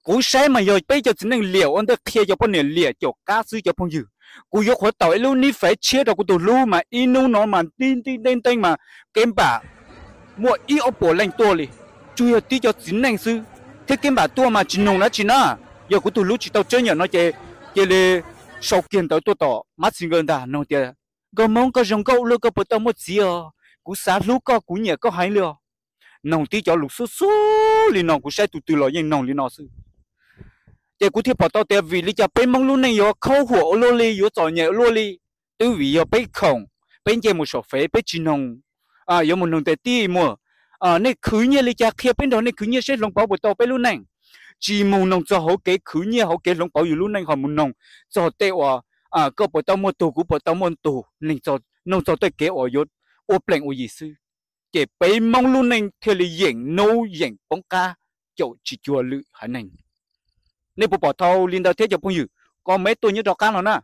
Kuv saib mas yog peb cov txiv neej liam ua ntej qhia cov poj niam liam caum qab xwb cov phooj ywg. Kuv yuav qhuav tau ib lub nib faiv tshiab rau kuv tus hlub mas ib hnub no mas nti nti nteeb nteeb mas kev npam muaj ib ob puas leej tuaj li, tsuas yog tib cov txiv neej xwb thiab kev npam tuaj mas tsis noog dab tsi na. Yog kuv tus hlub tsis tau tseb nyam no ces cia li sau kiag ntawv tuaj tom Mab Xi Nkawd ntag, noog tias, Nkauj Hmoob, koj zoo nkauj ua luaj, koj puas tau muaj txiv os? Kuv xav hlub koj, kuv nyiam koj heev li os. Noog tib cov lus xub xub li no, kuv saib tus twg los yeej noog li no xwb. Ces kuv thiaj pom tau tias vim li cas peb Hmoob lub neej yuav khaub huam ua luaj li, yuav txom nyem ua luaj li, twb vim yog peb khoom, peb nce mus saum fev peb tsis noog, yuav mus noog tias tij muam, nej khwv nyiaj li cas, qhia peb nrog nej khwv nyiaj seb hloov pauv puas tau peb lub neej. Tsis mus noog txog hauv kev khwv nyiaj hauv kev hloov pauv yus lub neej, ho mus noog txog tej uas koj puas tau muaj tug, kuv puas tau muaj tug, noog txog tej kev uas yuav ua plees ua yim xwb. Ces peb Hmoob lub neej thiaj li yeem nub yeem poob qab caum tsis cuag lwm haiv neeg. Nej puas pom tau li ntawd thiab cov phooj ywg? Comment tuaj nyob rov qab no na.